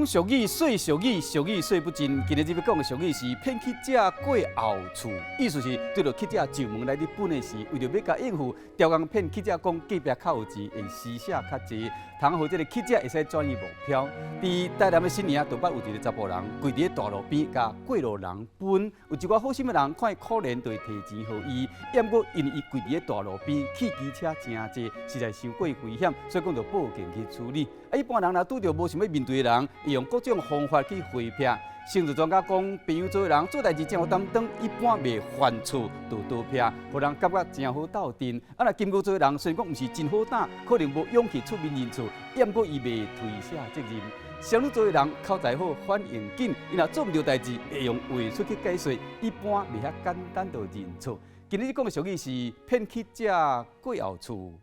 俗語，說俗語，俗語說不盡。今仔日欲講的俗語是騙乞者過後厝，意思是對著乞者上門來咧分的時，為著欲共應付，刁工騙乞者講隔壁較有錢，會施捨較濟，通予這个乞者會使轉移目標。佇台南的新年，就捌有一个查埔人跪佇咧大路邊，共過路人分。有一寡好心的人看伊可憐，就會提錢予伊。毋過因為伊跪佇咧大路邊，汽機車誠濟，實在傷過危險，所以講就報警去處理。啊，一般人若拄著無想欲面對的人，會用各種方法去回避。星座專家講，白羊座的人做代誌誠有擔當，一般袂犯錯就逃避，予人感覺誠好鬥陣。啊，若金牛座的人雖然講毋是真好膽，可能無勇氣出面認錯，毋過伊袂推卸責任。雙魚座的人口才好，反應緊，伊若做毋著代誌，會用話術去解釋，一般袂遐簡單就認錯。今仔日講的俗語是騙乞者過後厝。